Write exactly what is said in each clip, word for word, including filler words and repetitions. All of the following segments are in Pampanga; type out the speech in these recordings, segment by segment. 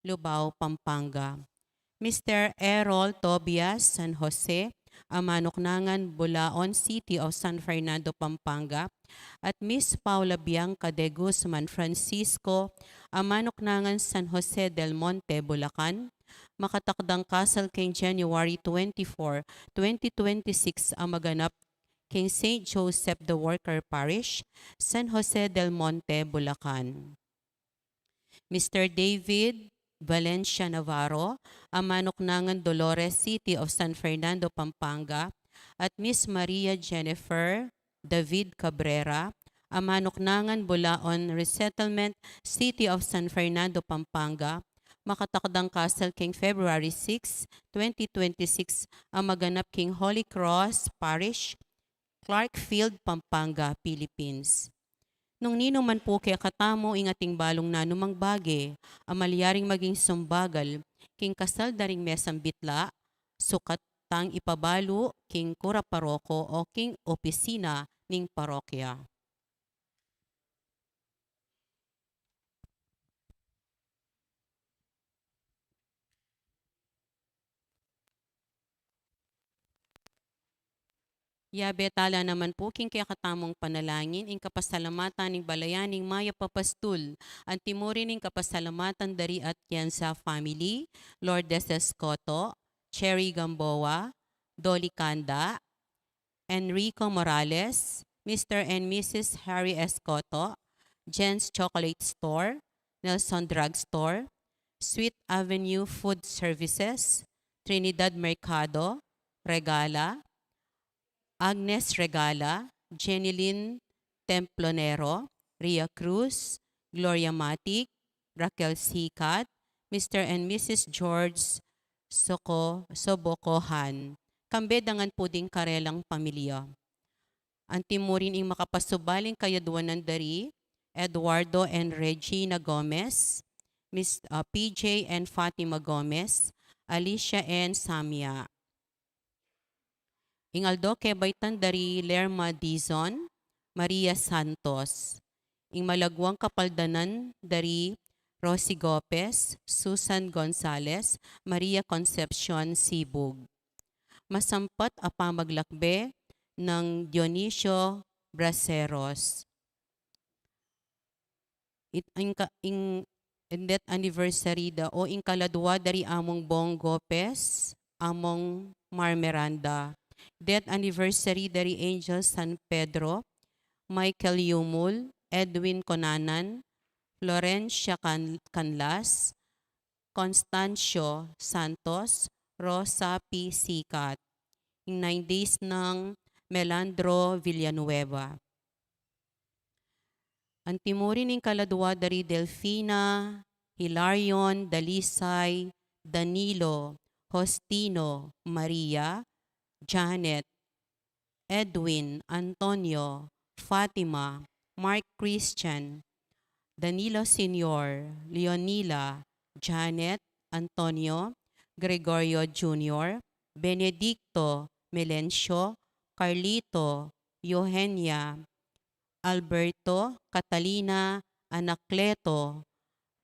Lubao, Pampanga. Mister Errol Tobias San Jose, Amanuknangan, Bulaon, City of San Fernando, Pampanga, at Miss Paula Bianca de Guzman Francisco, Amanuknangan, San Jose del Monte, Bulacan, makatakdang kasal king January twenty-four, twenty twenty-six, a maganap king Saint Joseph the Worker Parish, San Jose del Monte, Bulacan. Mister David Valencia Navarro, Amanuknangan, Dolores, City of San Fernando, Pampanga, at Miss Maria Jennifer David Cabrera, Amanuknangan, Bulaon Resettlement, City of San Fernando, Pampanga, makatakdang kasal king February six, twenty twenty-six, a maganap king Holy Cross Parish, Clarkfield, Pampanga, Philippines. Nung ninu man pu kekatamu ing ating balung nanumang bage a malyaring maging sumbagal king kasal da ring mesang bitla, sukat tang ipabalu king kura paroko o king opisina ning parokya. Yabe tala naman pu king kekatamung panalangin ing kapasalamatan ning balayan ning mayap a pastul, antimurin ing kapasalamatan dari Atienza family, Lourdes Escoto, Cherry Gamboa, Dolly Canda, Enrico Morales, Mister and Missus Harry Escoto, Jen's Chocolate Store, Nelson Drug Store, Sweet Avenue Food Services, Trinidad Mercado, Regala, Agnes Regala, Jenilyn Templonero, Ria Cruz, Gloria Matic, Raquel Sicat, Mister and Missus George Soko, Sobokohan, kambe dangan pu ding karelang pamilya. Antimurin ing makapasubaling kayadwanan dari Eduardo and Regina Gomez, Miss, uh, P J and Fatima Gomez, Alicia and Samia. Ing aldo kebaitan dari Lerma Dizon, Maria Santos. Ing malagwang kapaldanan dari Rosie Gopez, Susan Gonzales, Maria Concepcion Sibug. Masampat a pamaglakbe nang Dionisio Braceros. It, ing ka-, ing, ing death anniversary da, o ing kaladwa dari Among Bong Gopez, Among Mar Miranda. Death anniversary dari Angel San Pedro, Michael Yumul, Edwin Conanan, Florencia Can-, Canlas, Constancio Santos, Rosa P. Sicat. Ing nine days nang Melandro Villanueva. Antimurin ing kaladwa dari Delfina, Hilarion, Dalisay, Danilo, Hostino, Maria, Janet, Edwin, Antonio, Fatima, Mark Christian, Danilo Senior, Leonila, Janet, Antonio, Gregorio Junior, Benedicto, Melencio, Carlito, Eugenia, Alberto, Catalina, Anacleto,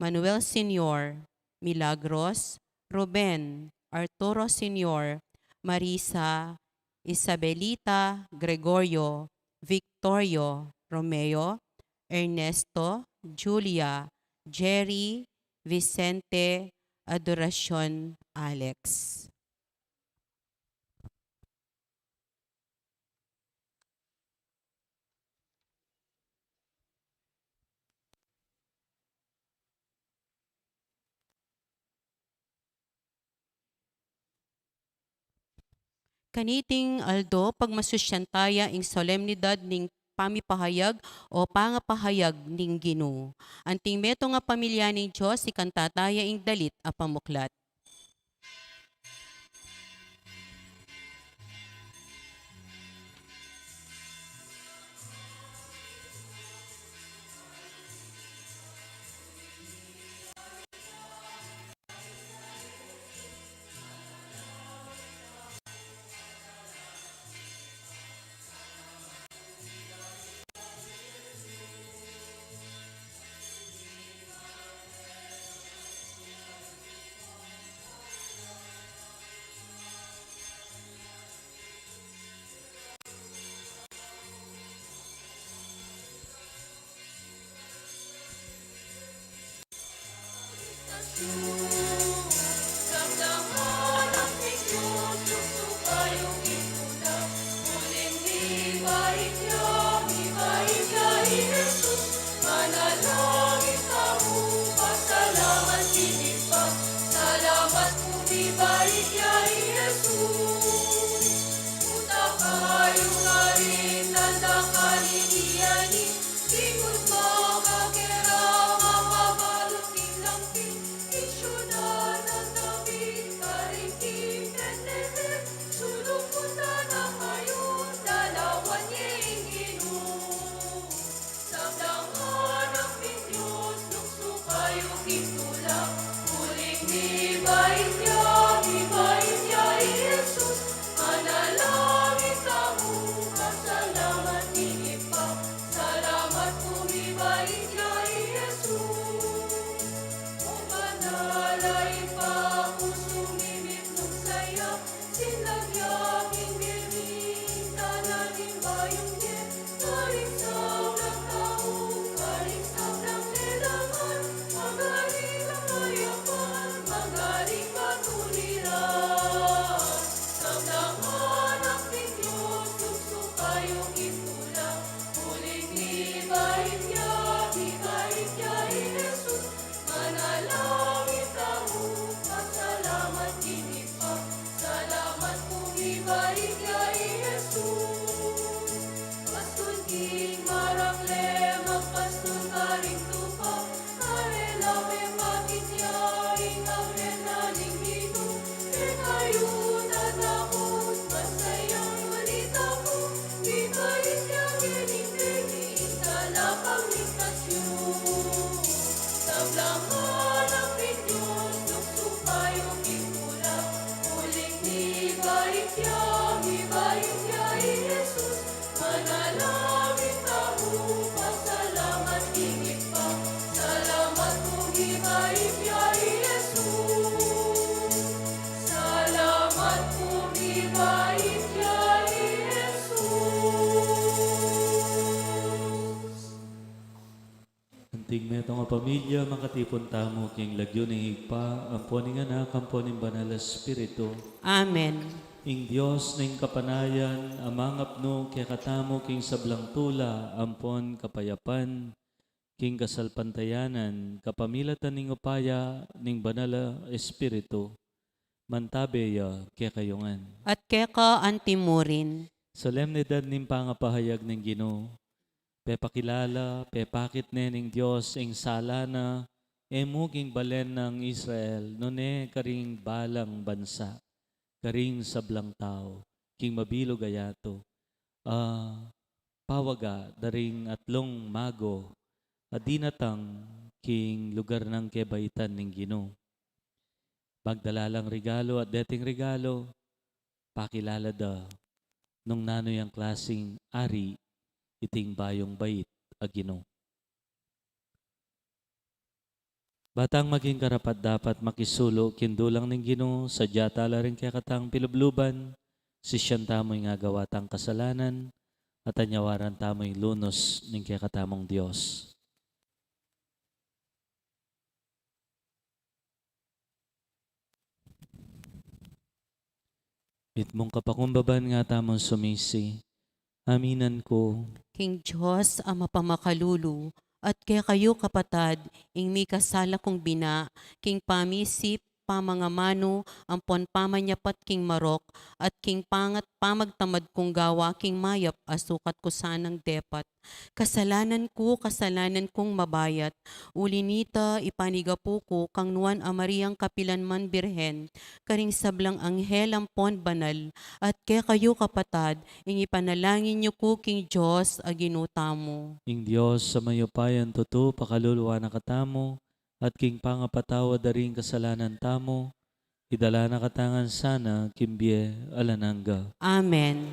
Manuel Senior, Milagros, Ruben, Arturo Senior, Marisa, Isabelita, Gregorio, Victorio, Romeo, Ernesto, Julia, Jerry, Vicente, Adoracion, Alex. Kaniting aldo, pagmasusyan taya ing solemnidad ning pamipahayag o pangapahayag ning Ginu. Anting metung a pamilya ning Dios, ikanta taya ing dalit a pamuklat. ya i Jesus. Pastun king marang le, magpastun karing tupa, karela mepakit ya ing agenda ning Ginu. E kayu tatakut, masayang balita ku, mibait ya kening beni, ing talapangligtas yu. Sablang anak ning Dios, tuksu kayu king pula, uling mibait ya, mibait ya i Jesus. Manalangin tamu, pasalamat king Ibpa. Salamat pu, mibait ya i Jesus. Salamat pu, mibait ya i Jesus. Anting metung a pamilya, makatipun tamu king lagyu ning Ibpa, ampo ning Anak, ampo ning Banal a Espiritu. Amen. Ing Dios ning kapanayan, a mangapnu kekatamu king sablang tula ampon kapayapan, king kasalpantayanan, kapamilatan ning upaya ning Banal a Espiritu, mantabe ya kekayu ngan. At keka antimurin. Solemnidad ning pangapahayag ning Ginu. Pepakilala, pepakit ne ning Dios ing sala na, e mu king balen nang Israel, nune karing balang bansa, karing sablang tau, king mabilug a yatu, a pawaga da ring atlung mago a dinatang king lugar nang kebaitan ning Ginu. Magdala lang regalo, at deting regalo, pakilala da nung nanu yang klasing ari iting bayung bait a Ginu. Ba tang maging karapat-dapat makisulu king dulang ning Ginu, sadya tala ring kekatang pilubluban, sisian tamu ing agawa tang kasalanan, at anyawaran tamu ing lunus ning kekatamung Dios. Mitmung kapakumbaban nga tamung sumisi. Aminan ku king Dios a mapamakalulu, at kekayu kapatad, ing mikasala kung bina, king pamisip, pamangamanu, ampon pamanyapat king marok, at king pangat pamagtamad kung gawa king mayap a sukat ku sanang depat. Kasalanan ku, kasalanan kung mabayat. Uli nita, ipanigapu ku kang Nuan a Mariang kapilan man Birhen, karing sablang anghel ampon banal, at kekayu kapatad, ing ipanalangin yu ku king Dios a Ginu tamu. Ing Dios a mayupayang tutu, pakalulu na katamu, at king pangapatawad da ring kasalanan tamu, idala na katamu ngan sana king bie alang angga. Amen.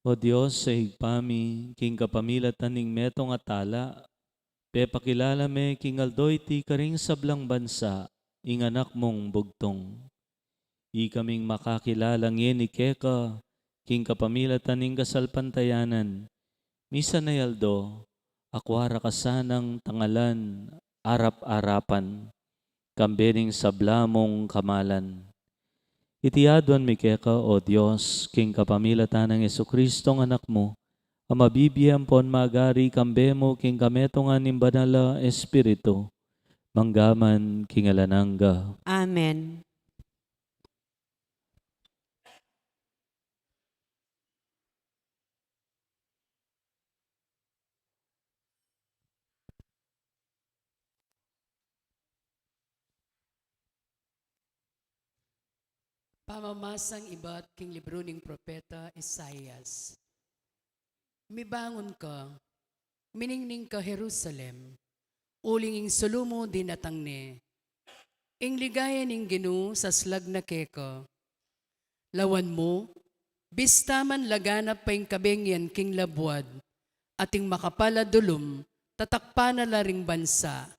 O Dios, sa Ibpa mi, king kapamilatan ning metung a tala, pepakilala me king aldo iti karing sablang bansa ing Anak mung bugtung. Ikaming makakilala ngeni keka king kapamilatan ning kasalpantayanan, misan a aldo, akua ra ka sanang tangalan arap-arapan, kambe ning sabla mung kamalan. Iti aduan mi keka, O Dios, king kapamilatan nang Jesucristong Anak mu, a mabibie ampon magari kambe mu king kametungan ning Banal a Espiritu, mangga man king alang angga. Amen. Pamamasang ibat king libru ning propeta Isaias. Mibangun ka, miningning ka, Jerusalem, uling ing sulu mu dinatang ne. Ing ligaya ning Ginu saslag na keka. Lawan mu, bista man laganap pa ing kabengian king labuad, at ing makapal a dulum tatakpan na la ring bansa.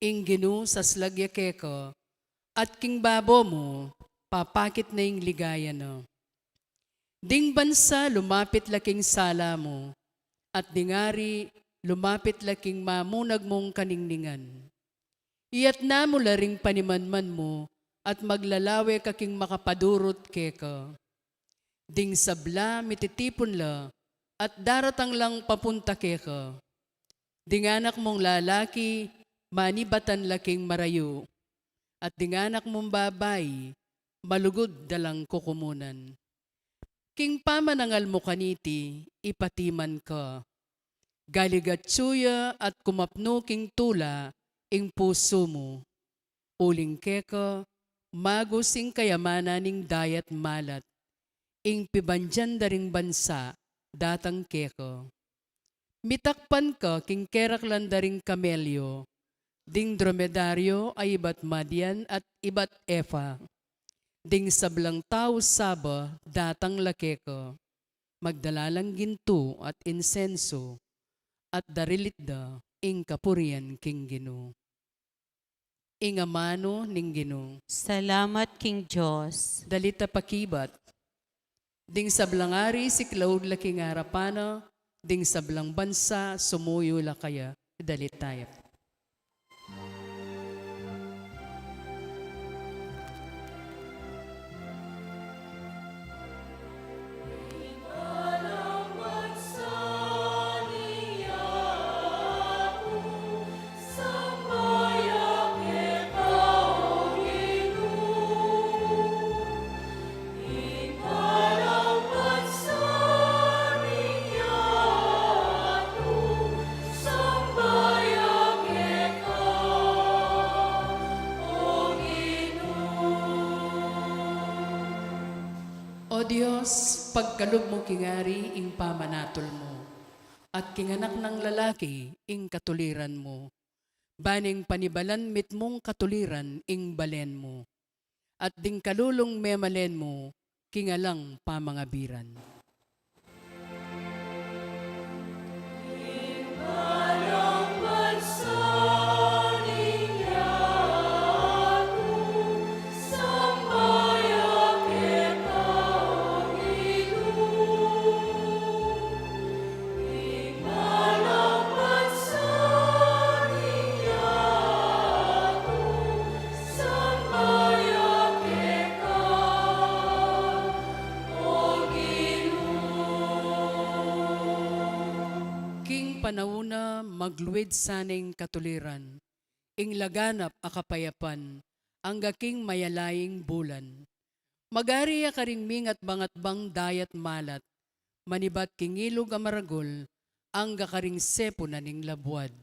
Ing Ginu saslag ya keka, at king babo mu papakit na ing ligaya na. Ding bansa lumapit la king sala mu, at ding ari lumapit la king mamunag mung kaningningan. Iyatas mu la ring panimanman mu, at maglalawe ka king makapadurut keka. Ding sabla mititipun la, at daratang lang papunta keka. Ding anak mung lalaki manibatan la king marayu, at ding anak mung babai malugud da lang kukumunan. King pamanangal mu kaniti, ipatiman ka. Galigatsu ya at kumapnu king tula ing pusu mu. Uling keka, magus ing kayamanan ning dayat malat, ing pibandian da ring bansa datang keka. Mitakpan ka king keraklan da ring kamelyo, ding dromedaryo a ibat Madian at ibat Efa. Ding sablang tau Saba datang la keka, magdala lang gintu at insensu, at darilit da ing kapurian king Ginu. Ing amanu ning Ginu. Salamat king Dios. Dalit a pakibat. Ding sablang ari siklaud la king arapan na, ding sablang bansa sumuyu la kaya. Dalit taya. O Dios, pagkalub mu king ari ing pamanatul mu, at king anak nang lalaki ing katuliran mu. Ban ing panibalan mitmung katuliran ing balen mu, at ding kalulung memalen mu king alang pamangabiran. King panaun na magluid sana ing katuliran, ing laganap a kapayapan, angga king mayalaing bulan. Magari ya karing mingatbang-atbang dayat malat, manibat king ilug a maragul, angga karing sepu na ning labuad.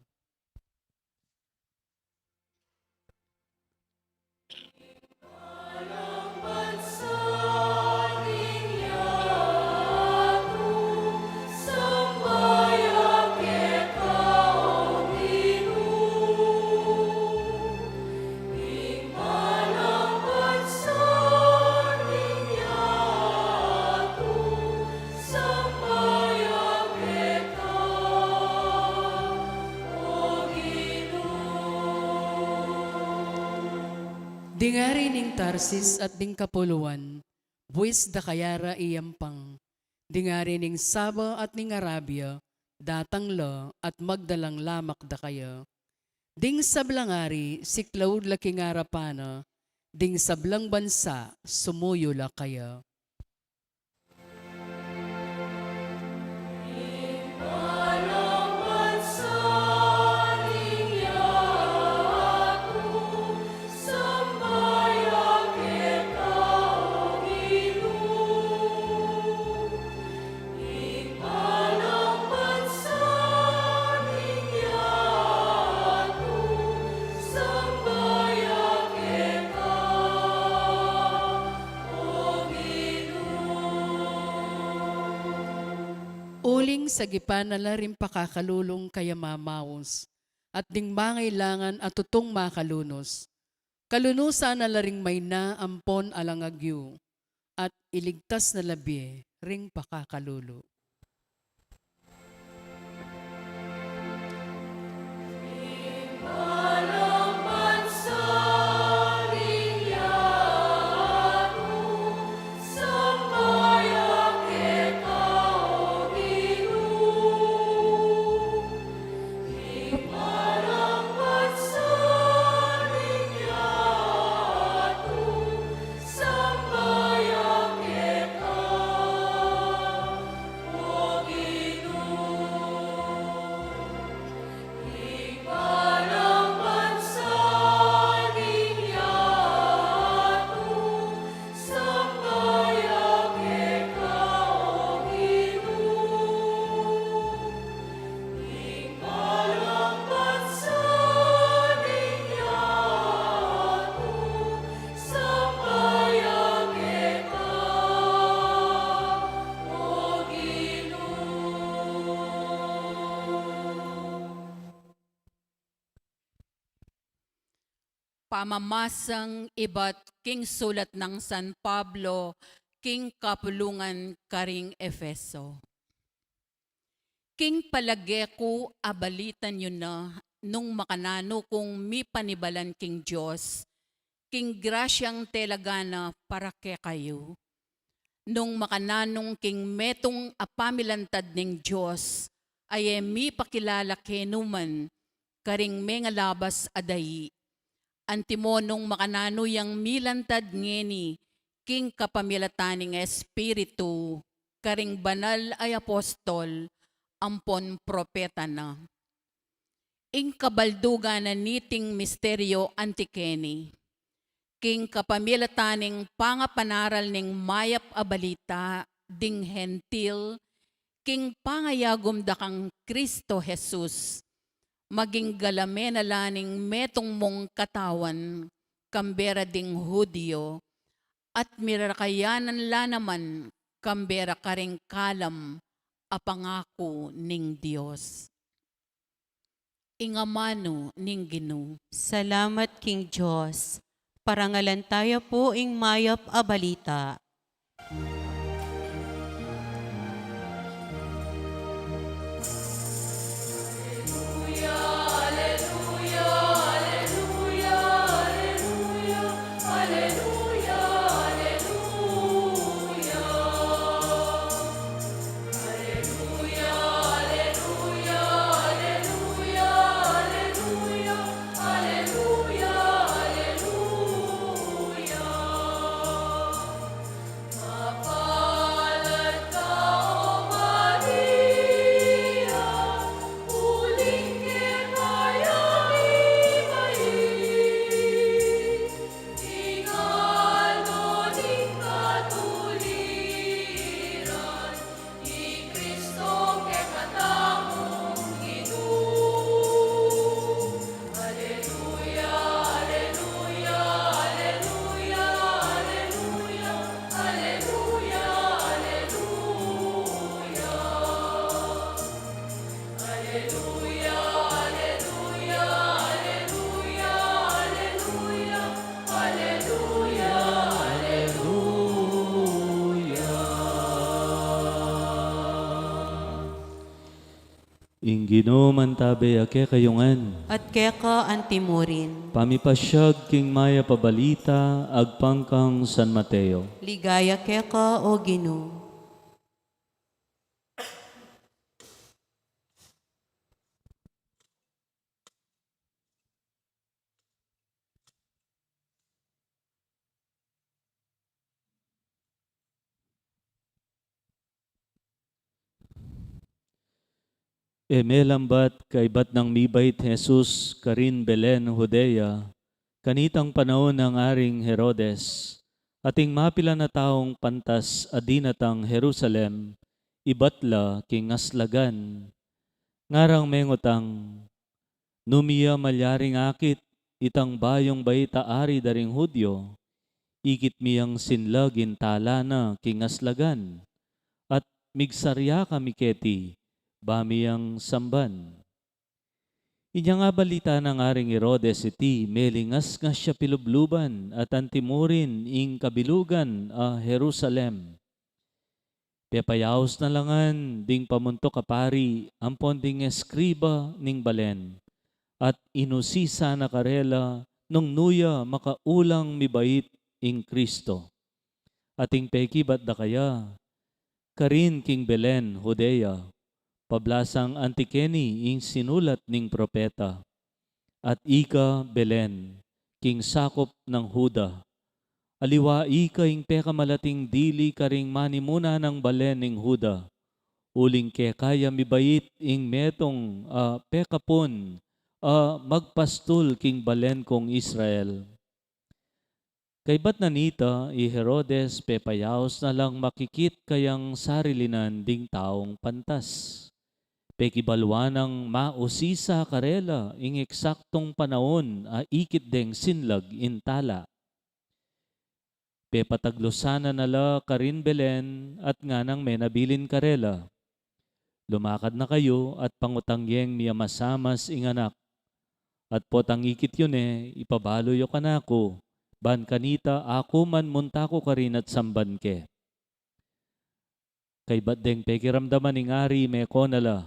Ding ari ning Tarsis at ding kapuluan, buis da kaya ra iyampang. Ding ari ning Saba at ning Arabia, datang la at magdalang lamak da kaya. Ding sablang ari, siklaud la king arapan na, ding sablang bansa, sumuyu la kaya. Uling sagipan na la ring pakakalulung kaya mamaus, at ding mangailangan a tutung makalunus. Kalunusan na la ring maina ampon alang agyu, at iligtas na la bie ring pakakalulu. Pamamasang ibat king sulat nang San Pablo king kapulungan karing Efeso. King palage ku, abalitan yu na nung makananu kung mipanibalan king Dios, king grasyang telaga na para kekayu. Nung makananung king metung a pamilantad ning Dios, a e mipakilala kenu man karing mengalabas a dai. Antimo nung makananu yang milantad ngeni king kapamilatan ning Espiritu karing banal a apostol ampon propeta na. Ing kabaldugan na niting misteryu anti keni, king kapamilatan ning pangapanaral ning mayap a balita ding Hentil, king pangayagum da kang Kristo Jesus, maging galame na la ning metung mung katawan kambe ra ding Judio, at mirakayanan la naman kambe ra karing kalam a pangaku ning Dios. Ing amanu ning Ginu. Salamat king Dios. Parangalan taya pu ing mayap a balita. Ing Ginu mantabe ya kekayu ngan. At keka antimurin. Pamipasyag king mayap a balita agpang kang San Mateo. Ligaya keka, O Ginu. E melambat kaybat nang mibait Jesus karin Belen, Judea, kanitang panaun nang Aring Herodes, ating mapilan a taung pantas a dinatang Jerusalem, ibat la king aslagan. Ngarang mengutang, Nu mia malyaring akit itang bayung bait a ari da ring Judio, ikit mi yang sinlag ing tala na king aslagan, at migsarya kami keti ba mi yang samban. Inyang abalita nang Aring Herodes iti, melingasngas ya pilubluban at antimurin ing kabilugan a Jerusalem. Pepayaus na la ngan ding pamuntuk a pari ampon ding eskriba ning balen, at inusisa na karela nung nu ya makaulang mibait ing Kristo. Ating pekibat da kaya, Karin king Belen, Judea, pablasang anti keni ing sinulat ning propeta. At ika, Belen, king sakup nang Juda, aliwa ika ing pekamalating dili karing manimuna nang balen ning Juda, uling keka ya mibait ing metung a pekapun a magpastul king balen kung Israel. Kaybat na nita, i Herodes pepayaus na lang makikit kayang sarilinan ding taung pantas. Pekibalwa nang mausisa karela ing eksaktung panaun a ikit deng sinlag ing tala. Pepataglusan na la karin Belen at nganang menabilin karela, Lumakad na kayu at pangutang yeng miamasamas ing anak. At potang ikit yu ne, ipabalu yu kanaku, ban kanita aku man munta ku karin at samban ke. Kaybat deng pekiramdaman ning ari, meko na la.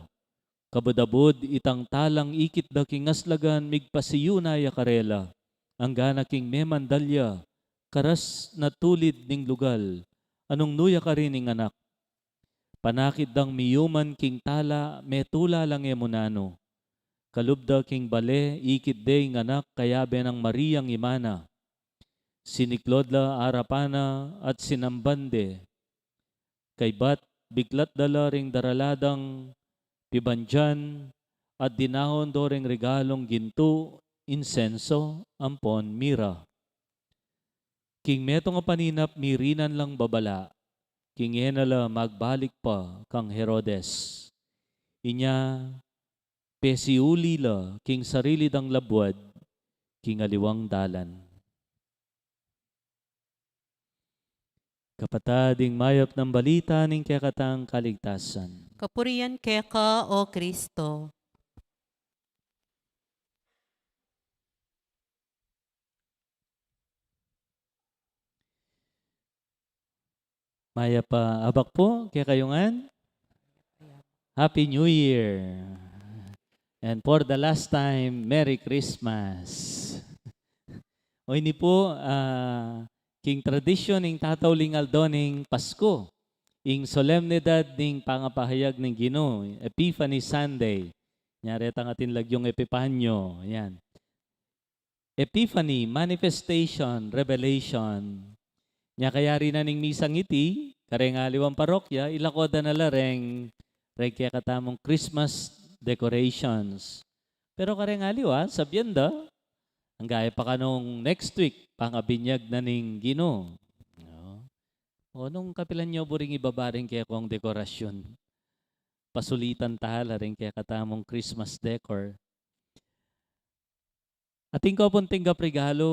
Kabud-abud itang talang ikit da king aslagan, migpasiyu na ya karela, anggana king memandal ya karas na tulid ning lugal, anung nu ya karin ing anak. Panakit dang miyuman king tala, metula lang e mu nanu. Kalub da king bale, ikit de ing anak, kayabe nang Mariang ima na. Siniklod la arapan na at sinamban de. Kaybat, biklat da la ring daraladang pibandian at dinahon do ring regalung gintu, insenso, ampon mira. King metung a paninap, mirinan lang babala, king e na la magbalik pa kang Herodes. Inya, pesiuli la king sarili dang labuad king aliwang dalan. Kapatad, ing mayap nang balita ning kekatang kaligtasan. Kapurian keka, O Kristo. Mayap a abak pu kekayu ngan. Happy New Year. And for the last time, Merry Christmas. O ini pu, ah, king tradisyon ning tatauling aldo ning Pasko, ing solemnidad ning pangapahayag ning Ginu, Epiphany Sunday. Nya retang atin lagyung Epipanyo. Yan. Epiphany, manifestation, revelation. Nya kayari na ning misang iti, kareng aliwang parokya, ilako da na la reng, reng kekatamung Christmas decorations. Pero kareng aliwa, sabian da, angga e pa kanung next week, pangabinyag na ning Ginu. No? O nung kapilan yu buring ibaba reng kekong dekorasyon. Pasulitan ta la reng kekatamung Christmas decor. Atin ko pung tinggap regalu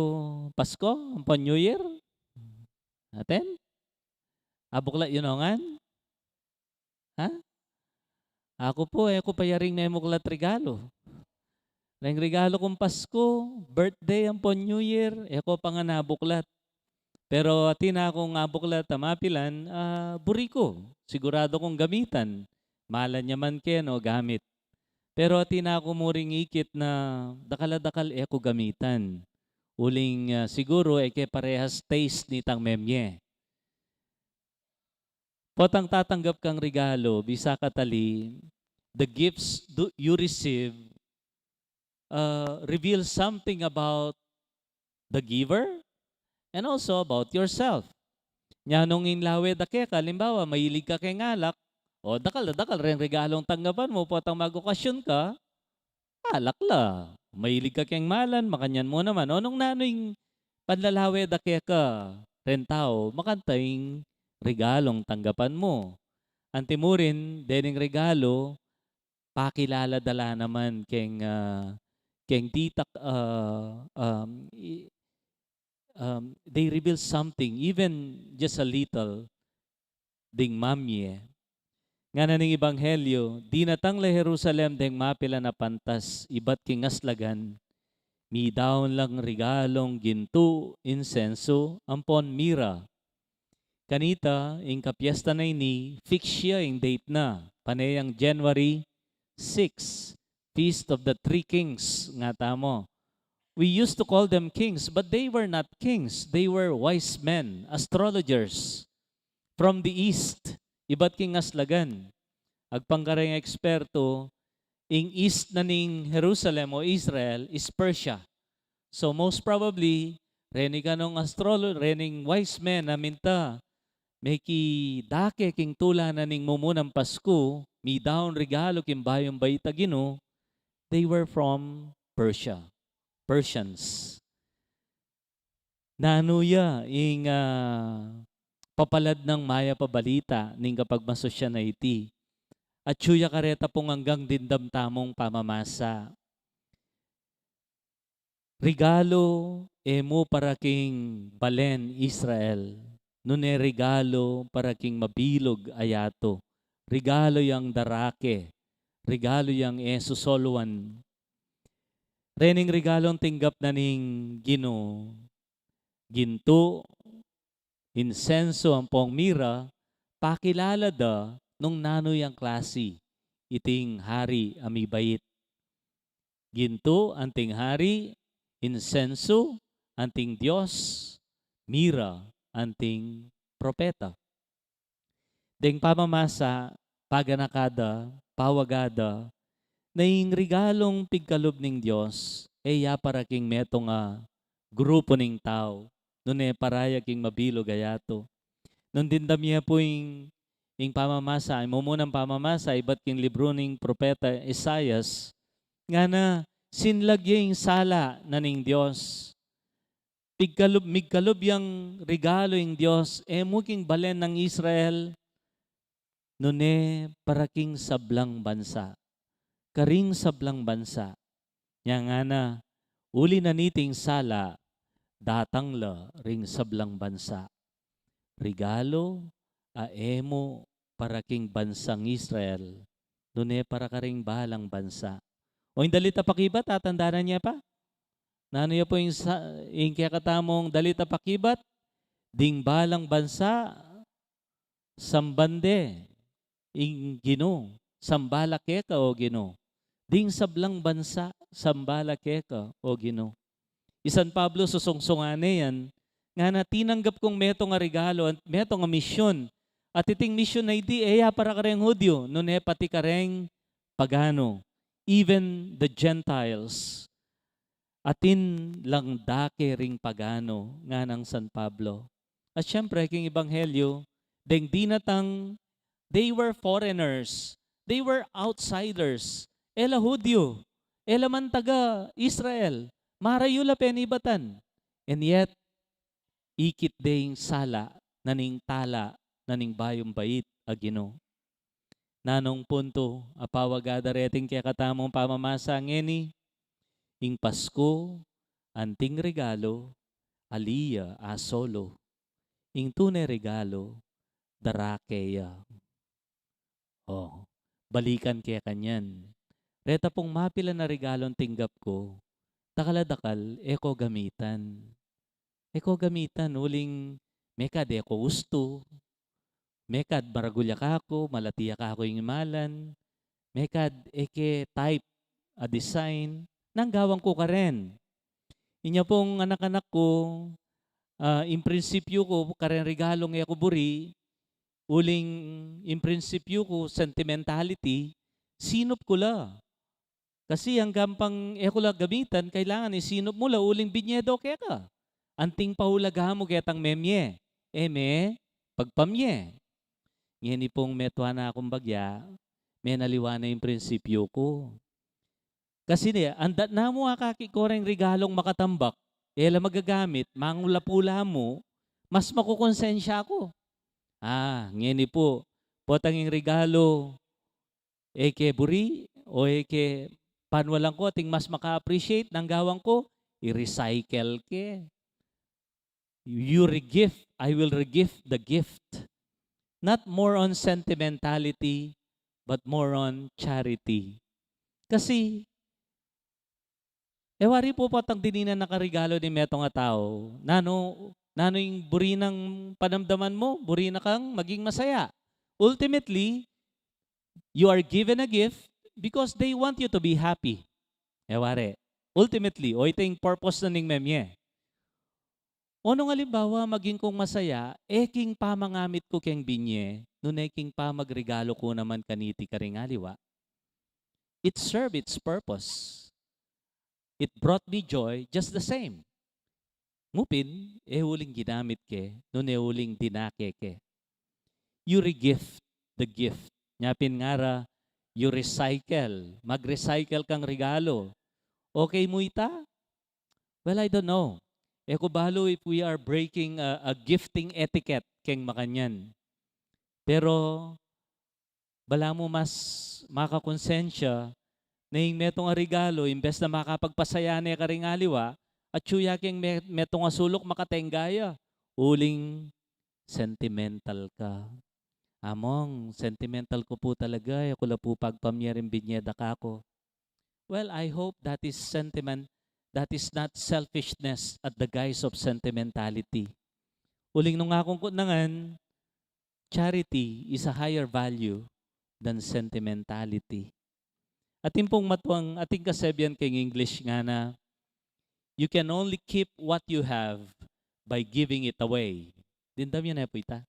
Pasko, ampon New Year? Atin? Abuklat yu no ngan? Ha? Aku pu, e ku pa yaring memuklat regalu. Reng regalu kung Pasko, birthday, ampon New Year, e ku pa ngan abuklat. Pero atin akung abuklat a mapilan, ah, buri ku. Siguradu kung gamitan. Malan ya man kenu gamit. Pero atin aku muring ikit na dakal a dakal e ku gamitan. Uling, ah, siguru e ke parehas taste nitang memye. Potang tatanggap kang regalo, bisa ka tali, the gifts do, you receive, uh, reveal something about the giver and also about yourself. Nya nung ing lawe da keka, halimbawa, mahilig ka keng alak, o dakal, dakal reng regalong tanggapan mu, potang mag-okasyon ka, alak la. Mahilig ka keng malan, makanyan mu naman. O nung nanu ing panlalawe da keka reng tau, makanta ing regalong tanggapan mu. Anti murin, dening regalo, pakilala da la naman keng, ah, keng ditak, ah, um, i-, um, they reveal something, even just a little, ding mamye. Ngana ning Ebanghelyo, dinatang la Jerusalem deng mapilan a pantas ibat king aslagan, midaun lang regalong gintu, insensu, ampon mira. Kanita, ing kapiesta na ini, fix ya ing date na. Pane yang January six, Feast of the Three Kings, nga tamu. We used to call them kings, but they were not kings. They were wise men, astrologers from the east, ibat king aslagan. Agpang kareng eksperto, ing east na ning Jerusalem o Israel is Persia. So most probably, reni kanung astrolo-, rening wise men a minta, mekidake king tula na ning mumunang Pasku, midaun regalo king bayung bait a Ginu, they were from Persia, Persians. Nanu ya ing, ah, papalad nang mayap a balita ning kapagmasusyan a iti? Atyu ya kareta pung anggang dimdam tamung pamamasa. Regalo e mu para king balen Israel, nune regalo para king mabilug a yatu. Regalo yang darake, regalo yang e susoluan. Rening regalong tinggap na ning Ginu, gintu, insensu ampong mira, pakilala da nung nanu yang klasi iting hari a mibait. Gintu anting hari, insensu anting Dios, mira anting propeta. Deng pamamasa, paganaka da, pawaga da, na ing regalong pigkalub ning Dios, e ya para king metung a grupu ning tau, nune para ya king mabilug a yatu. Nung dimdam ye pu ing, ing pamamasa, ing mumunang pamamasa, ibat king libru ning propeta Isaias, ngana, sinlag ye ing sala na ning Dios. Pigkalub, migkalub yang regalo ing Dios, e mu king balen nang Israel, nune para king sablang bansa. Karing sablang bansa. Nya ngana, uli na niting sala, datang la ring sablang bansa. Regalo a e mu para king bansang Israel, nune para karing balang bansa. O ing dalit a pakibat, tatandanan ye pa? Nanu ya pu ing sa-, ing kekatamung dalit a pakibat? Ding balang bansa, samban de ing Ginu, samba la keka, o Ginu. Ding sablang bansa, samba la keka, o Ginu. I San Pablo susungsungan ne yan, ngana, tinanggap kung metung a regalo, metung a misyun. At iting misyun a iti, e ya para kareng Hudyu, nune pati kareng pagano, even the Gentiles. Atin lang dake ring pagano, nganang San Pablo. At siyempre, king Ebanghelyo, deng dinatang, they were foreigners. They were outsiders. E la Hudyu. E la man taga Israel. Marayu la penibatan. And yet, ikit de ing sala na ning tala na ning bayung bait a Ginu. Nanung puntu a pawaga da reting kekatamung pamamasa ngeni? Ing Pasku, anting regalo, ali ya a solo. Ing tune regalo, darake ya. O, balikan ke kanyan. Reta pung mapilan a regalong tinggap ku, dakal a dakal, e ko gamitan. E ko gamitan, uling mekad e ko ustu, mekad maragul ya kaku, malati ya kaku ing imalan, Mekad e ke type a design, nang gawan ku karen. Inya pung anak-anak ku, ah, ing prinsipyu ku, karen regalung e ku buri, uling ing prinsipyu ku, sentimentality, sinup ku la. Kasi anggang pang e ku la gamitan, kailangan isinup mu la uling binye do keka. Anting paulaga mu ketang memie, e me pagpamie. Ngeni pung metua na kung bagya, menaliwa na ing prinsipyu ku. Kasi ne, andat na mu akakit ku reng regalung makatambak, e la magagamit, mangula-pula mu, mas makukonsensya ku. Ah, ngeni pu, potang ing regalo, e ke buri, o e ke panwalang ku, ating mas maka-appreciate, nang gawan ku, i-recycle ke. You regift, I will regift the gift. Not more on sentimentality, but more on charity. Kasi, e wari pu potang dininan na ka regalo ning metung a tau, nanu, nanu ing buri nang panamdaman mu, buri na kang maging masaya. Ultimately, you are given a gift because they want you to be happy. E wari, ultimately, o ito ing purpose na ning memie. O nung alimbawa, maging kung masaya, e king pamangamit ku keng binye, nune king pamagregalo ku naman kaniti karing aliwa. It served its purpose. It brought me joy just the same. Ngupin, e uling ginamit ke, nune uling dinake ke. You regift the gift. Nya pin ngara, you recycle. Mag-recycle kang regalo. Okay mu ita? Well, I don't know. E ku balu if we are breaking a, a gifting etiquette keng makanyan. Pero balamu mas makakonsensya na ing metung a regalo, imbes na makapagpasaya ne karing aliwa, atyu ya keng me-, metung a suluk makatengga ya. Uling sentimental ka. Among, sentimental ku pu talaga, e ku la pu pagpamye ring binye da kaku. Well, I hope that is sentiment, that is not selfishness at the guise of sentimentality. Uling nung akung kutnangan, charity is a higher value than sentimentality. Atin pung matuang, atin kasabian keng English ngana, "You can only keep what you have by giving it away." Dimdam yu ne pu ita.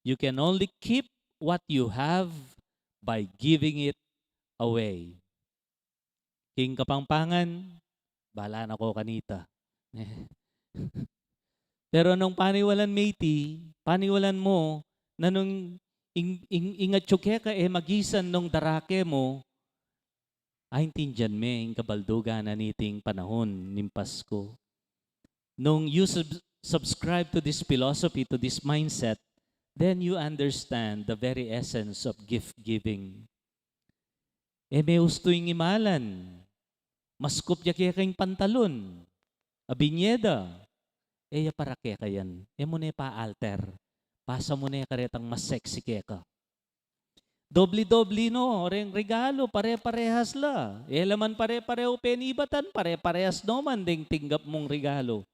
"You can only keep what you have by giving it away." King Kapampangan, bala na ko kanita. Pero nung paniwalan me iti, paniwalan mu, na nung ing, ing, ing atyu keka e magisan nung darake mu, aintindian me ing kabaldugan na niting panahun ning Pasku. Nung you sub-, subscribe to this philosophy, to this mindset, then you understand the very essence of gift giving. E me ustu ing imalan, maskup ya keka ing pantalon, a binye da, e ya para keka yan, e mu ne pa-alter, pasa mu ne karetang mas sexy keka. Dobli-dobli no reng regalo, pare-parehas la. E la man pare-parehu penibatan, pare-parehas no man deng tinggap mung regalo.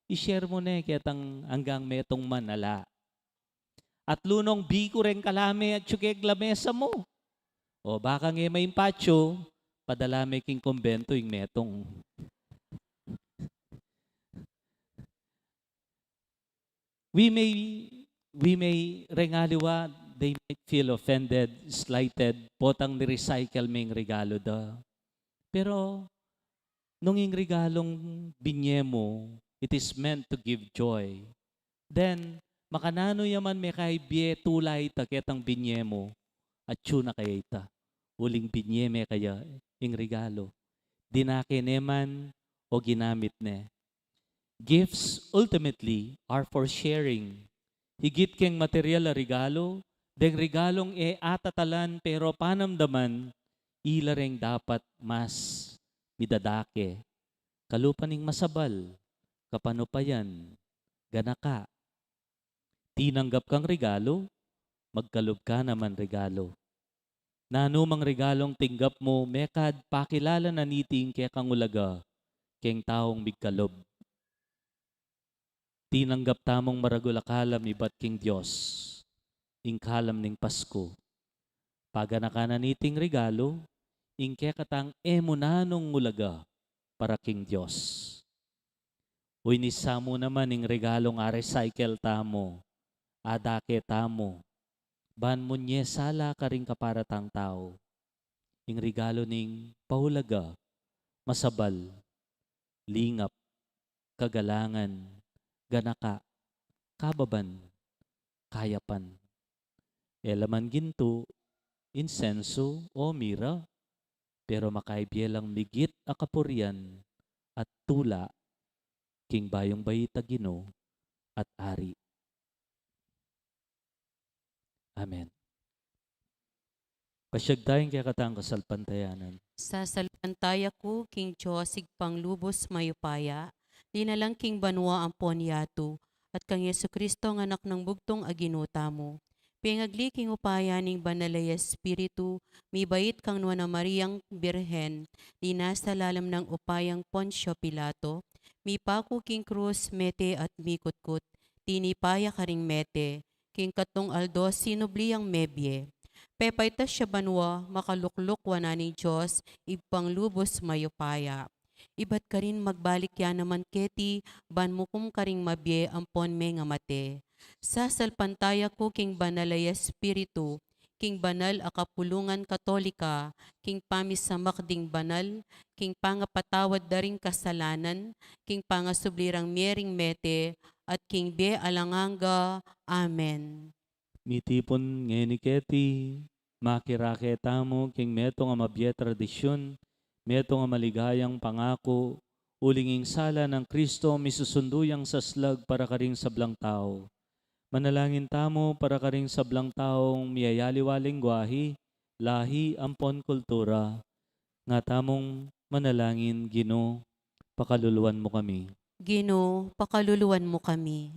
I-share mu ne ketang anggang metung man ala. Atlu nong biku reng kalame atyu keng lamesa mu. O bakang e maing patyu, padala me king kumbentu ing metung. We may, we may, reng aliwa, they might feel offended, slighted, potang ni-recycle me ing regalo da. Pero nung ing regalung binye mu, it is meant to give joy, then makananu ya man mekabie tula ita ketang binye mu, atyu na kaya ita, uling binye me kaya ing regalo. Dinake ne man o ginamit ne. Gifts ultimately are for sharing. Higit keng material a regalo, deng regalung e atatalan pero panamdaman, ila reng dapat mas midadake. Kalupa ning masabal, kapanupayan, ganaka. Tinanggap kang regalo, magkalub ka naman regalo. Nanu mang regalung tinggap mu, mekad pakilala na niti ing kekang ulaga keng taung migkalub. Tinanggap tamung maragul a kalam ibat king Dios, ing kalam ning Pasku. Aganakan na niting regalu ing kekatang e mu nanung ulaga para king Dios. Uyni sa mu naman ing regalung a-recycle tamu, adake tamu, ban munye sala karing kapara tang tau. Ing regalu ning paulaga, masabal, lingap, kagalangan, ganaka, kababan, kayapan. E la man gintu, insensu, o mira, pero makaibye lang migit a kapurian at tula king bayung bait a Ginu at Ari. Amen. Pasyag taya king kekatang kasalpantayanan. Sasalpantaya ku king Dios Ibpang lubus mayupaya, dinalang king banua ampon yatu, at kang Jesucristo a Anak nang bugtung a Ginu tamu. Pengagli king upaya ning Banal a Espiritu, mibait kang Nuan a Mariang Birhen, dinasa lalam nang upayang Poncio Pilato, mipaku king krus, mete at mikutkut, tinipa ya karing mete, king katlung aldo sinubli yang mebie. Pepaitas ya banua, makalukluk wanan ning Dios Ibpang lubus mayupaya. Ibat karin magbalik ya naman keti ban mukum karing mabie ampon mengamate. Sasalpantaya ku king Banal a Espiritu, king banal a kapulungan Katolika, king pamisamak ding banal, king pangapatawad da ring kasalanan, king pangasubli rang mie ring mete, at king bie alang angga. Amen. Mitipun ngeni keti, makirake tamu king metung a mabie tradisyun, metung a maligayang pangaku, uling ing sala nang Kristo misusundu yang saslag para karing sablang tau. Manalangin tamu para karing sablang taung miyayaliwa lengguahe, lahi ampon kultura. Nga tamung manalangin. Ginu, pakaluluan mu kami. Ginu, pakaluluan mu kami.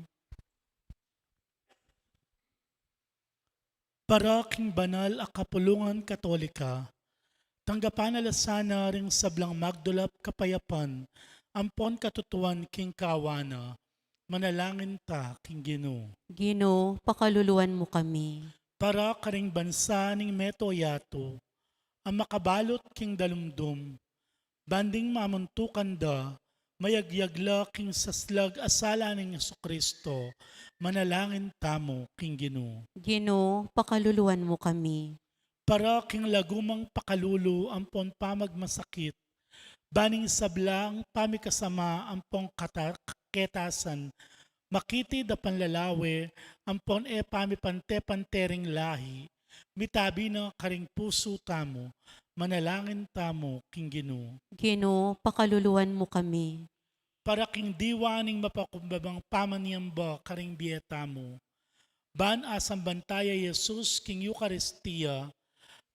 Para king banal a kapulungan Katolika, tanggapan na la sana ring sablang magdulap kapayapan ampon katutuan king kawan na. Manalangin ta king Ginu. Ginu, pakaluluan mu kami. Para karing bansa ning meto yatu, a makabalut king dalumdum, ban ding mamuntukan da, mayagyag la king saslag a sala nang Jesucristo, manalangin tamu king Ginu. Ginu, pakaluluan mu kami. Para king lagumang pakalulu ampon pamagmasakit, ban ing sablang pamikasama ampon kata-, ketasan, makitid a panlalawe, ampon e pamipante-pante ring lahi, mitabi na karing pusu tamu, manalangin tamu king Ginu. Ginu, pakaluluan mu kami. Para king diwa ning mapakumbabang pamanyamba karing bie tamu, ban asamban taya i Jesus king Eukaristia,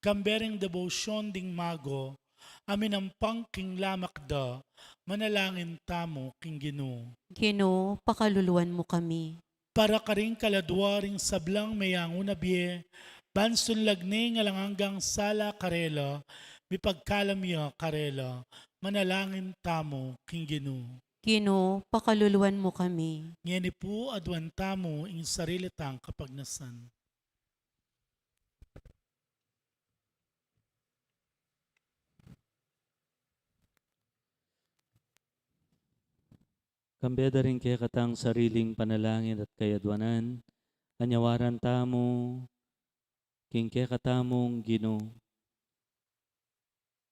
kambe ring debosyon ding mago, a minampang king lamak da, manalangin tamu king Ginu. Ginu, pakaluluan mu kami. Para karing kaladua ring sablang meyangu na bie, ban sunlag ne ing alang anggang sala karela, mipagkalam ya karela, manalangin tamu king Ginu. Ginu, pakaluluan mu kami. Ngeni pu, aduan tamu ing sarili tang kapagnasan. Kambe da ring kekatang sariling panalangin at kayaduanan, anyawaran tamu king kekatamung Ginu,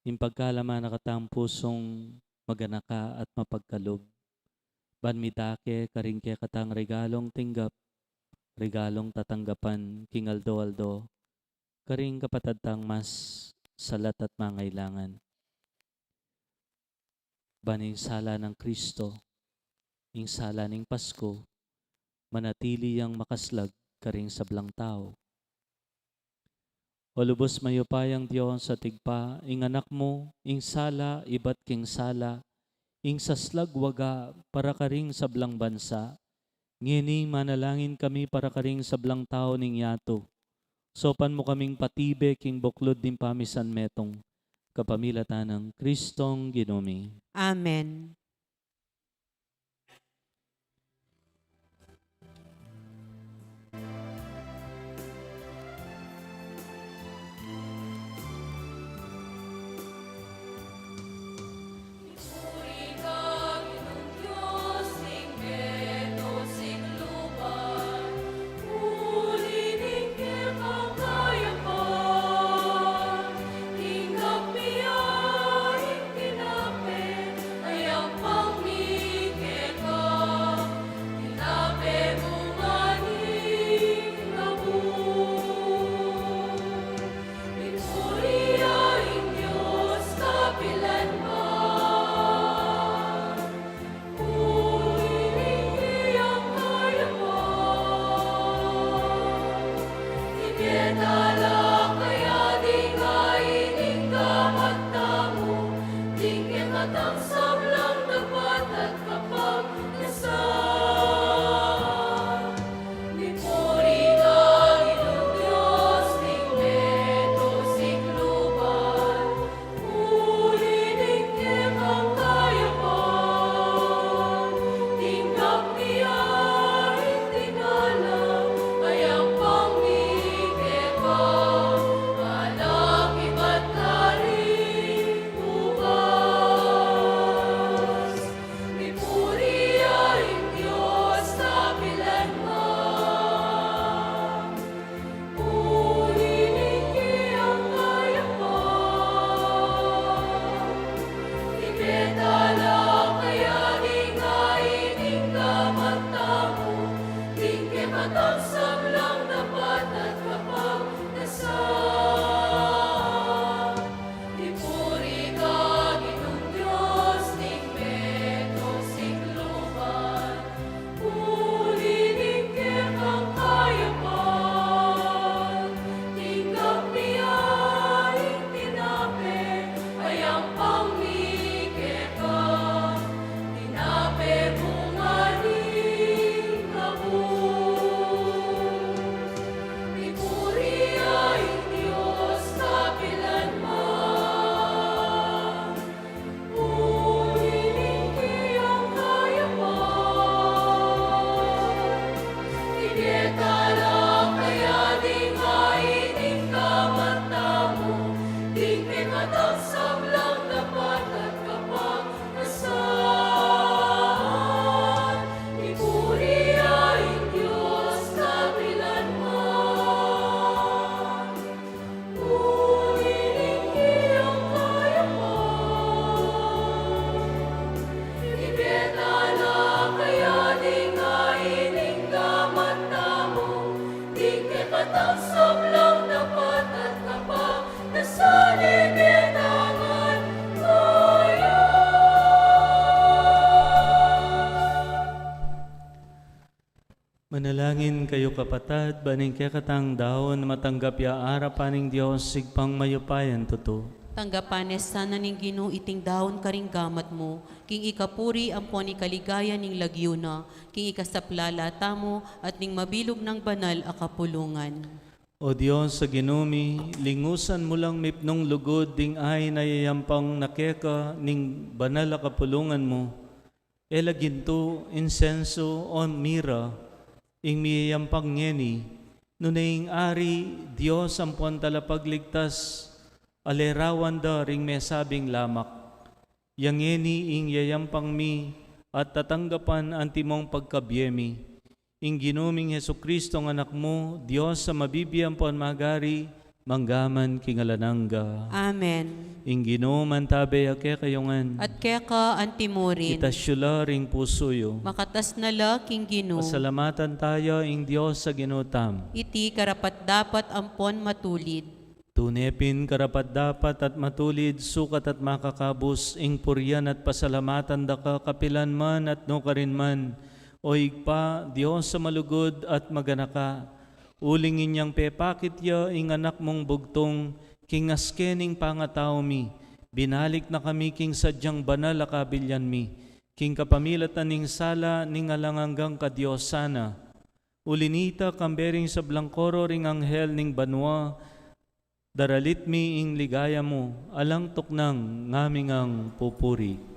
ing pagkalaman na katang pusung maganaka at mapagkalub, ban midake karing kekatang regalung tinggap, regalung tatanggapan king aldo-aldo, karing kapatad tang mas salat at mangailangan. Ban ing sala nang Kristo, ing sala ning Pasku, manatili yang makaslag karing sablang tau. O lubus mayupayang Dios at Ibpa, ing Anak mu, ing sala ibat king sala, ing saslag waga para karing sablang bansa, ngeni manalangin kami para karing sablang tau ning yatu. Saupan mu kaming patibe king buklud ning pamisan metung, kapamilatan nang Kristong Ginu mi. Amen. Manalangin kayu, kapatad, ban ing kekatang daun matanggap ya arapan ning Dios, Ibpang mayupayang tutu. Tanggapan ne sana ning Ginu iting daun karing gamat mu, king ikapuri ampon ikaligaya ning lagyu na, king ikasaplala tamu at ning mabilug nang banal a kapulungan. O Dios a Ginu mi, lingusan mu lang mipnung lugud ding ain a yayampang na keka ning banal a kapulungan mu. E la gintu, insensu, o mira ing miyayampang ngeni, nune ing Ari, Dios ampon Talapagligtas, a lerawan da ring mesabing lamak. Ya ngeni ing yayampang mi at tatanggapan antimong pagkabie mi. Ing Ginu ming Jesucristo, ing Anak mu, Dios a mabibie ampon magari, mangga man king alang angga. Amen. Ing Ginu mantabe ya kekayu ngan. At keka antimurin. Itas yu la ring pusu yu. Makatas na la king Ginu. Pasalamatan taya ing Dios a Ginu tamu. Iti karapat-dapat ampon matulid. Tune pin karapat-dapat at matulid, sukat at makakabus, ing purian at pasalamatan da ka kapilan man at nukarin man, O Ibpa, Dios a malugud at maganaka. Uling inyang pepakit ya ing Anak mung bugtung, king aske ning pangatau mi, binalik na kami king sadyang banal a kabilyan mi, king kapamilatan ning sala ning alang anggang kadiosan na. Uli nita, kambe ring sablang koro ring anghel ning banua, daralit mi ing ligaya mu, alang tuknang ngaming pupuri.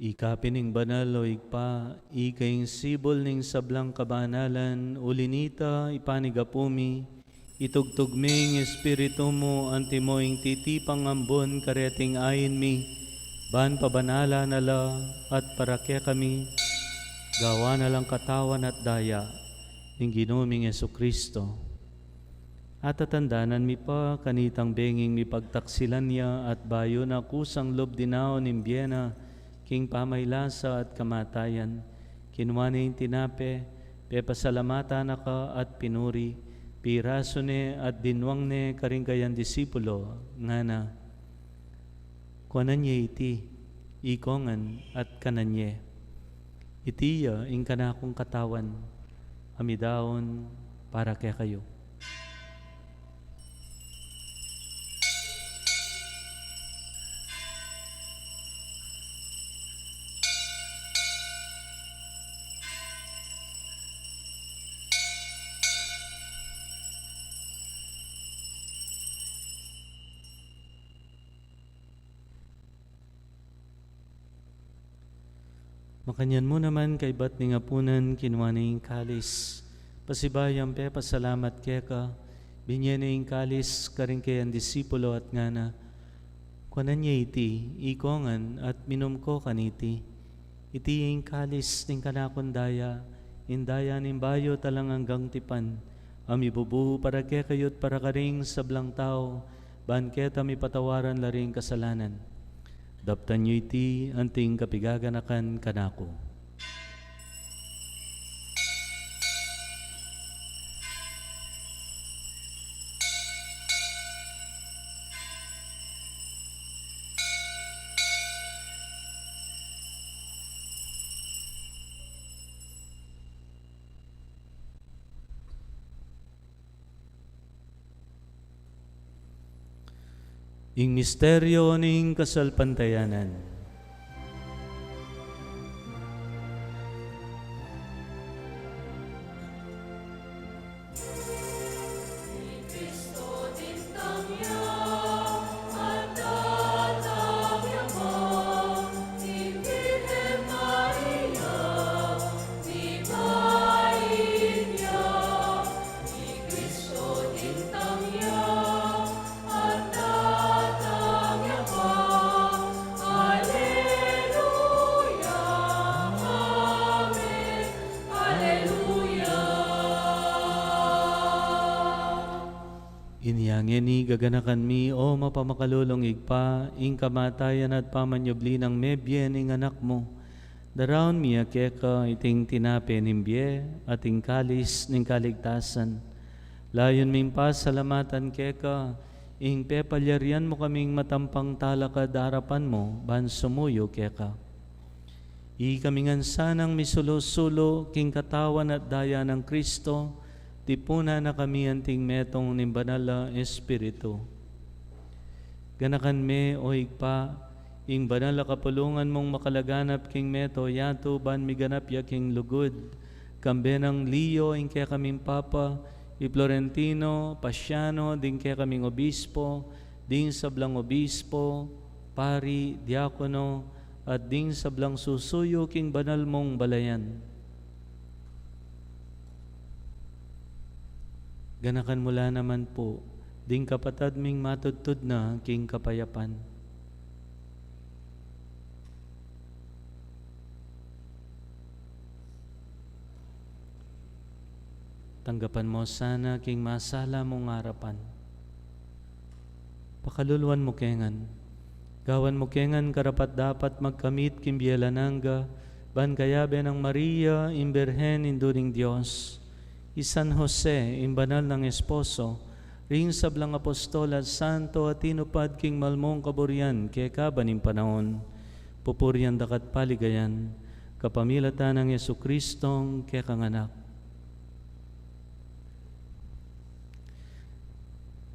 Ika pin ing banal, o Ibpa, ika ing sibul ning sablang kabanalan, uli nita, ipanigapu mi, itugtug me ing Espiritu mu antimo ing titipang ambun kareting ain mi, ban pabanalan na la at para kekami, gawan na lang katawan at daya ning Ginu ming Jesucristo. Atatandanan mi pa kanitang benging mipagtaksilan ya at bayu na kusang lub dinaun ing bie na king pamaylasa at kamatayan, kinua ne ing tinape, pepasalamatan na ka at pinuri, pirasu ne at dinwang ne karing kayang disipulo, ngana: Kuanan ye iti, ikongan, at kanan ye. Iti ya ing kanakung katawan, a midaun para kekayu. Makanyan mu naman kaybat ning apunan, kinua ne ing kalis, pasibayu yang pepasalamat keka, binie ne ing kalis karing kayang disipulo at ngana: Kuanan ye iti, ikongan, at minum ko kaniti. Iti ing kalis ning kanakung daya, ing daya ning bayu at alang anggang tipan, a mibubu para kekayu't para karing sablang tau, ban keta mipatawaran la ring kasalanan. Daptan yu iti anting kapigaganakan kanaku. Ing misteryo ning kasalpantayanan. Inya ngeni gaganakan mi, o mapamakalulung Ibpa, ing kamatayan at pamanyubli nang mebie ning Anak mu. Daraun mi ya keka iting tinape ning bie at ing kalis ning kaligtasan. Layun ming pasalamatan keka ing pepalyarian mu kaming matampang talakad arapan mu ban sumuyu keka. Ikami ngan sanang misulu-sulu king katawan at daya nang Kristo, tipunan na kami anting metung ning Banal a Espiritu. Ganakan me, o Ibpa, ing banal a kapulungan mung makalaganap king meto yatu ban miganap ya king lugud, kambe nang Leo ing kekaming Papa, i Florentino, Pasiano, ding kekaming obispo, ding sablang obispo, pari, diakono, at ding sablang susuyu king banal mung balayan. Ganakan mu la naman pu ding kapatad ming matudtud na king kapayapan. Tanggapan mu sana king masala mung arapan. Pakaluluan mu ke ngan. Gawan mu ke ngan karapat-dapat magkamit king bie alang angga, ban kayabe nang Maria, ing Birhen, Indu ning Dios, i San Jose, ing banal nang esposo, ring sablang apostol at santo a tinupad king malmung kaburian keka ban ing panaun, pupurian daka at paligayan, kapamilatan nang Jesucristong kekang Anak.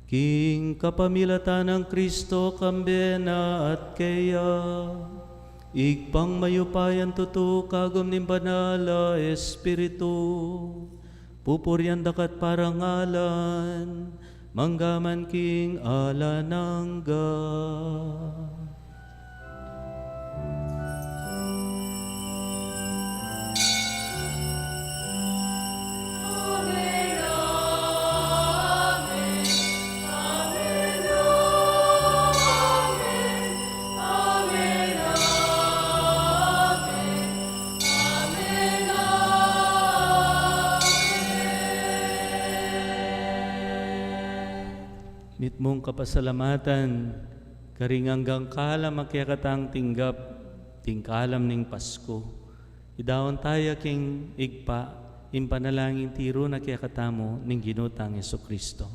King kapamilatan nang Kristo, kambe na at keya, Ibpang mayupayang tutu, kagum ning Banal a Espiritu, pupurian daka at parangalan, mangga man king alang angga. Mitmung kapasalamatan karing anggang kalam a kekatang tinggap ding kalam ning Pasku. Idaun taya king Ibpa ing panalangin tiru na kekatamu ning Ginu tang Jesucristo.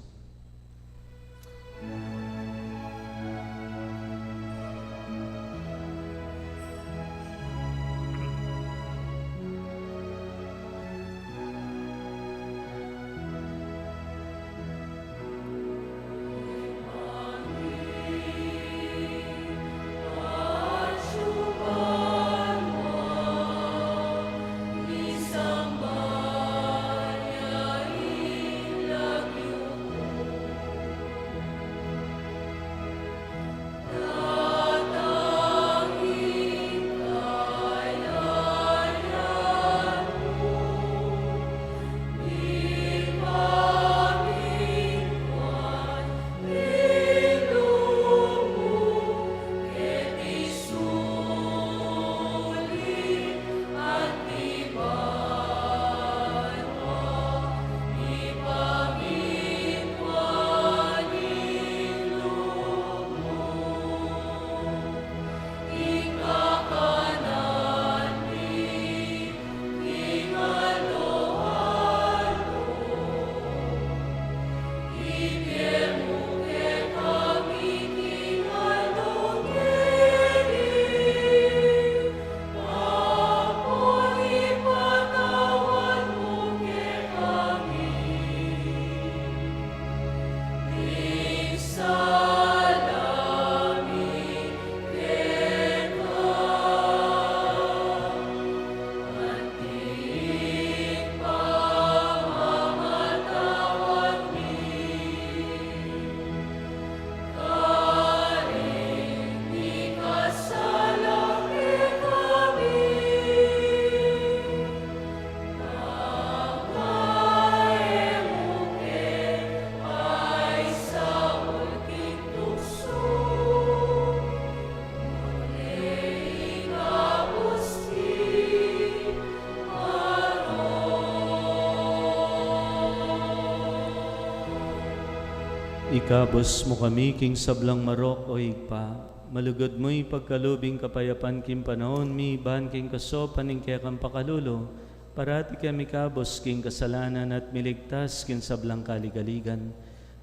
Ikabus mu kami king sablang marok, o Ibpa. Malugud mu ipagkalub ing kapayapan king panaun mi, ban king kasaupan ning kekang pakalulu, parati kami ikabus king kasalanan at miligtas king sablang kaligaligan.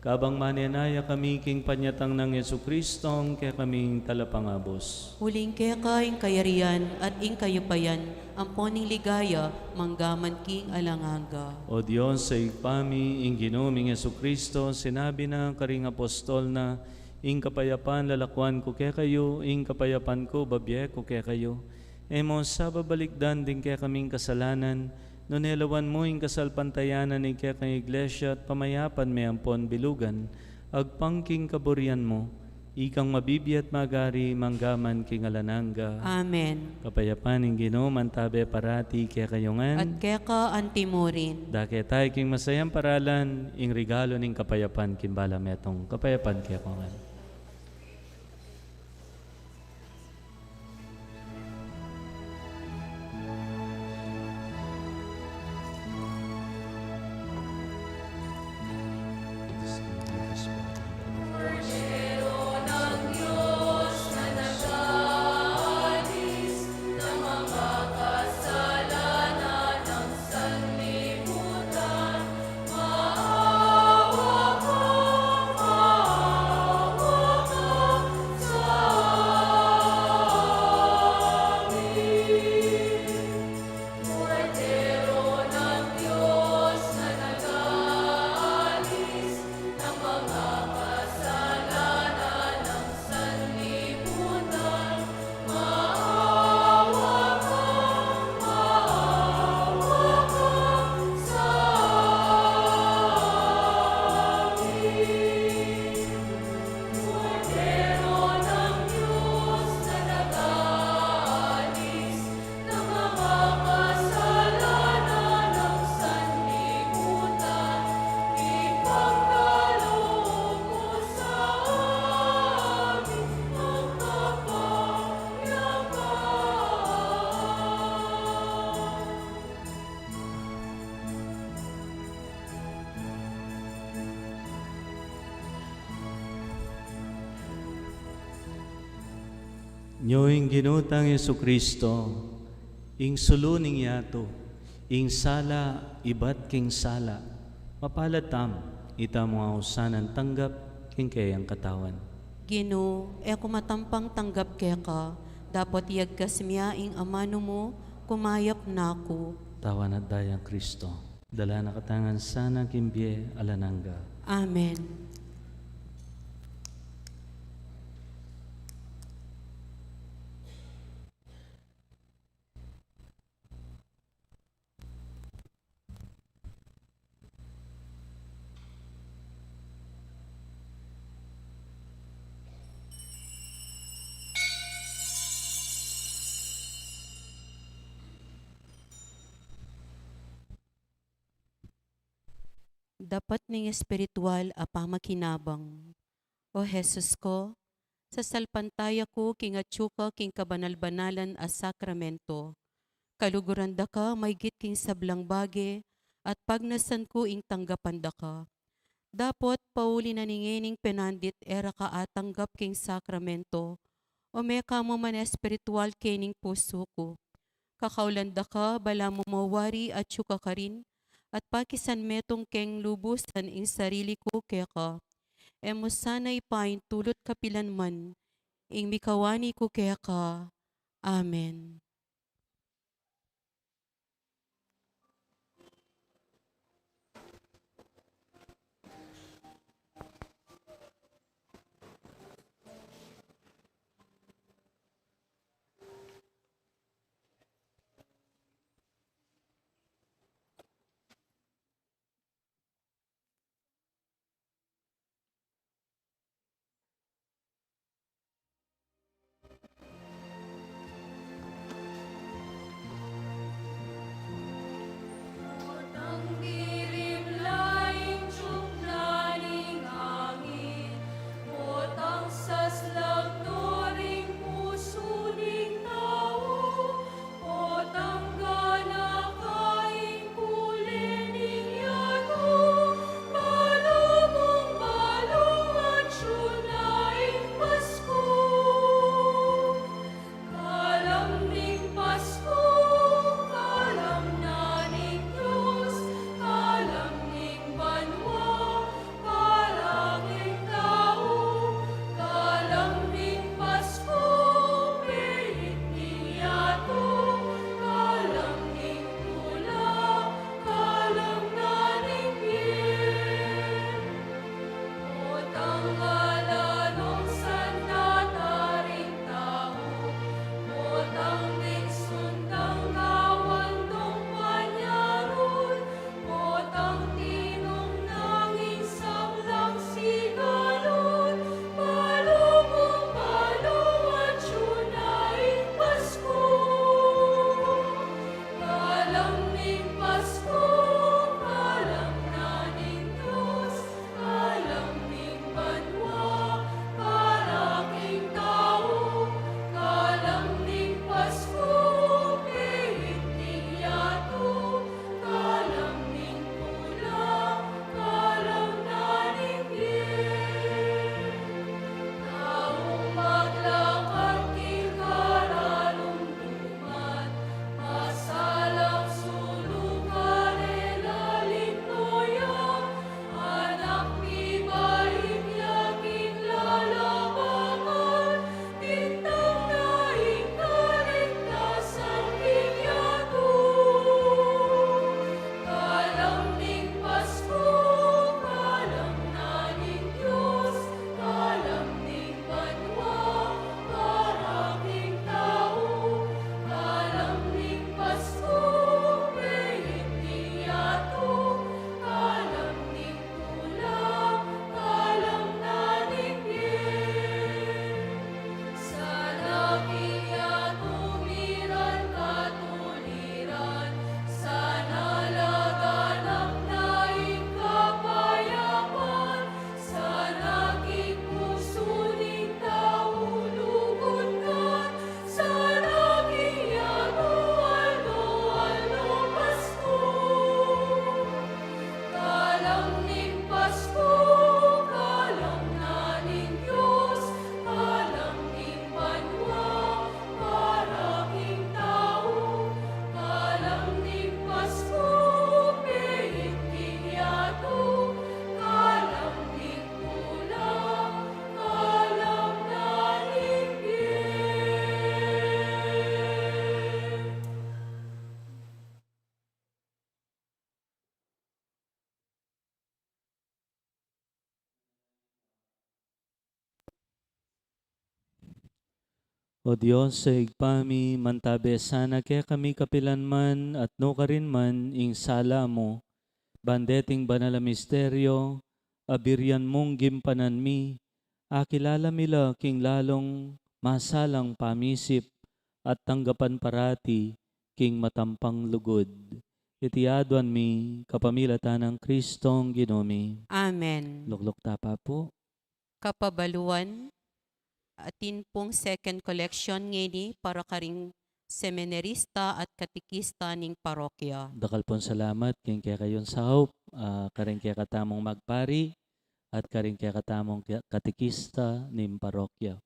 Kabang manenaya kami king panyatang nang Jesucristo, ing kekaming talapangabus. Uling keka ing kayarian at ing kayupayan, ampon ing ligaya, mangga man king alang angga. O Dios, a Ibpa mi, ing Ginu ming Jesucristo, sinabi na karing apostol na, "Ing kapayapan lalakuan ku kekayu, ing kapayapan ku babie ku kekayu." E mu sa babalikdan ding kekaming kasalanan, nune lawan mu ing kasalpantayanan ning kekang Iglesia at pamayapan me ampon bilugan, agpang king kaburian mu, ikang mabibie at magari mangga man king alang angga. Amen. Kapayapan ning Ginu mantabe parati kekayu ngan. At keka antimurin. Dake tayu king masayang paralan, ing regalu ning kapayapan king balamu. Kapayapan kekongan. Nyo ing Ginu tang Jesucristo, ing sulu ning yatu, ing sala ibat king sala, mapalad tamu, ita mung ausan a tanggap king keyang katawan. Ginu, e ku matampang tanggap keka, dapot iyagkas mi ya ing amanu mu, kumayap na ku. Tawan at dayang Kristo. Dala na katamu ngan sana king bie alang angga. Amen. Dapat ning espiritual a pamakinabang. O Jesus ko, sasalpantaya ku king atyu ka king kabanal-banalan a sakramento. Kaluguran da ka maygit king sablang bage, at pagnasan ku ing tanggapan da ka. Dapot pauli na ning ngening penandit e ra ka atanggap king sakramento, o mekamu man espiritual kening pusu ku. Kakaulan da ka, balamu mawari atyu ka karin, at pakisan metung keng lubusan ing sarili ku keka. E mu sana ipaintulut kapilan man ing mikawani ku keka. Amen. O Dios, a Ibpa mi, mantabe sana kekami kapilan man at nukarin man ing sala mu, ban deting banal a misteryo, abiryan mung gimpanan mi, akilala mi la king lalung masalang pamisip at tanggapan parati king matampang lugud. Iti aduan mi kapamilatan nang Kristong Ginu mi. Amen. Lukluk ta pa pu. Kapabaluan, atin pung second collection ngeni para karing seminarista at katekista ning parokya. Dakal pung salamat king kekayung saup, ah, karing kekatamung magpari at karing kekatamung ke-, katekista ning parokya.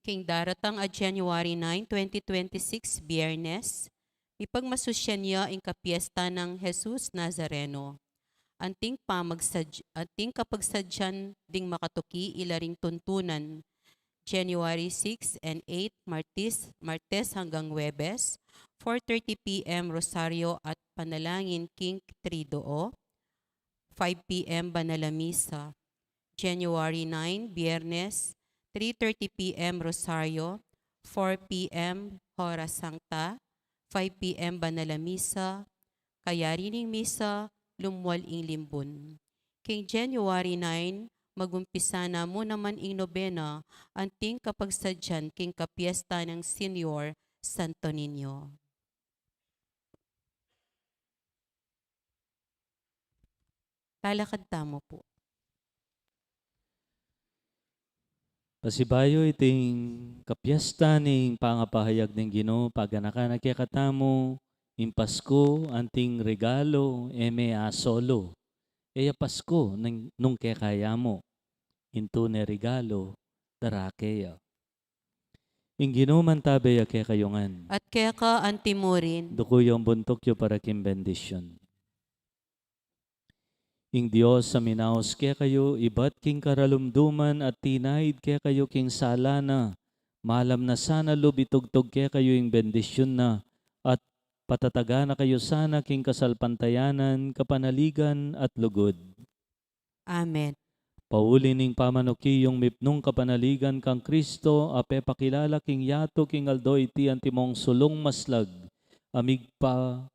King daratang a January nine, twenty twenty-six, Biyernes, mipagmasusyan ya ing kapiesta nang Jesus Nazareno. Anting pamagsadya-, anting kapagsadyan ding makatuki ila ring tuntunan, January six and eight, Martis, Martes hanggang Huwebes, four thirty P M Rosario at panalangin king Triduo, five P M Banal a Misa. January nine, Biyernes, three thirty P M Rosario, four P M Hora Sancta, five P M Banal a Misa, kayari ning misa, lumwal ing limbun. King January nine, magumpisa na mu naman ing nobena, anting kapagsadyan king kapiesta nang Señor Santo Niño. Talakad tamu pu. Pasibayu iting kapiesta ning pangapahayag ning Ginu, paganakan na kekatamu ing Pasku, anting regalu e me asolu. E ya Pasku nung, nung keka ya mu, ing tune regalu, darake ya. Ing Ginu mantabe ya kekayu ngan. At keka antimurin. Duku yu ing buntuk yu para king bendisyun. Ing Dios a minaus kekayu, ibat king karalumduman at tinaid kekayu king sala na, malam na sana lub itugtug kekayu ing bendisyun na, at patatagan na kayu sana king kasalpantayanan, kapanaligan, at lugud. Amen. Pauli ning pamanuki yung mipnung kapanaligan kang Kristo, a pepakilala king yatu king aldo iti antimong sulung maslag, a migpa-,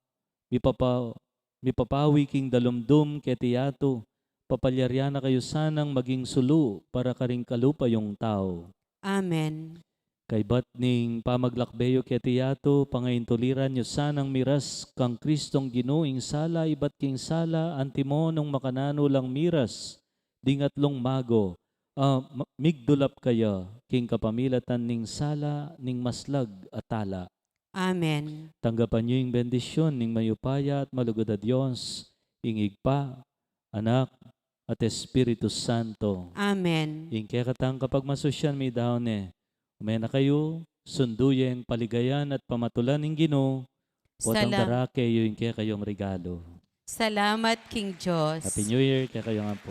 mipapa-, mipapawi king dalumdum keti yatu, papalyarian na kayu sanang maging sulu para karing kalupa yung tau. Amen. Kaybat ning pamaglakbe yu keti yatu, pangaintuliran yu sanang miras kang Kristong Ginu ing sala ibat king sala, antimo nung makananu lang miras ding atlung mago, a ma-, migdulap kaya king kapamilatan ning sala ning maslag a tala. Amen. Tanggapan yu ing bendisyun ning mayupaya at malugud a Dios, ing Ibpa, Anak, at Espiritu Santo. Amen. Ing kekatang kapagmasusyan midaun ne. Ume na kayu, sundu yeng paligayan at pamatulan ning Ginu, potang Salam- darake yu ing kekayung regalu. Salamat king Dios. Happy New Year kekayu ngan pu.